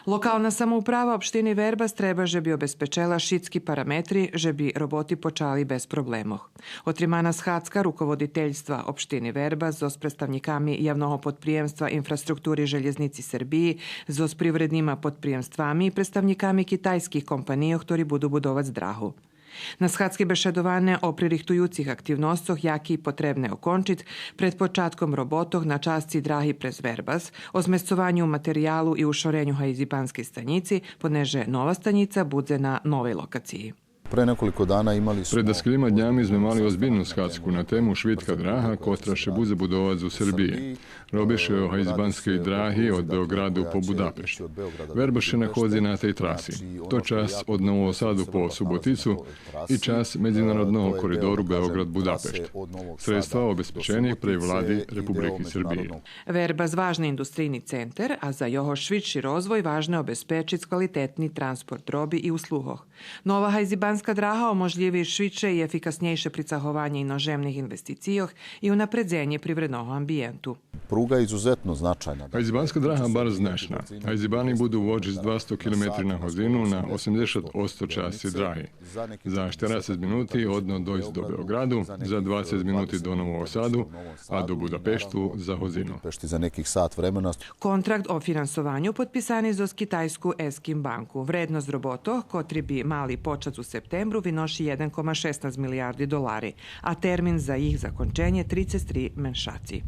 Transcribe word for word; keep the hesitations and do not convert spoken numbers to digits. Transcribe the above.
Локална самоуправа општини Вербас треба же би обезпечела шицки параметри же би роботи почали без проблемох. Отримана схадзка руководительства општини Вербас зоз представнїками Явного подприємства инфраструктури желєзнїци Сербиї, зоз привреднима подприємствами и представнїками китайских компанийох хтори буду будовац драгу. На схадзки бешедоване о пририхтуюцих активносцох яки потребне окончиц пред початком роботох на часци драги през Вербас, о змесцованю материялу и ушореню гайзибанскей станїци, понеже нова станїца будзе на новей локациї. Pre nekoliko dana imali smo Pred daskilima dnjami zme mali ozbiljnu schadzku na temu švitka draha kotra ше budze budovac u Srbiji. Robi ше o hajzibanskej drahi od Beogradu po Budapešt. Verba ше nahodzi na tej trasi. To čas od Novog Sadu po Suboticu i čas međunarodnog koridoru Beograd-Budapešt. Sredstva obezpečeni prej vladi Republiki Srbiji. Вербас важни индустрийни центер, а за його швидши розвой важне обезпечиц квалитетни транспорт роби и услугох. Нова гайзибанска драга оможлїви швидше и ефикаснєйше прицагованє иножемних инвестицийох и унапредзенє привредного амбиєнту. Pruga je izuzetno značajna. Hajzibanska draha bar značna. Hajzibani budu vozic dvasto kilometri na hodinu na osemdeset odsto časci drahi. Za šternaest minuti odno dojsc do Beogradu, za dvadeset minuti do Novog Sadu, a do Budapeštu za hodinu. Pešti za nekih sat vremena. Контракт о финансованю подписани зоз китайску Есkim банку. Вредносц роботох, котри би мали почац у септембру, виноши єден кома шеснац милиярди долари, а термин за їх законченє трицец три меншаци.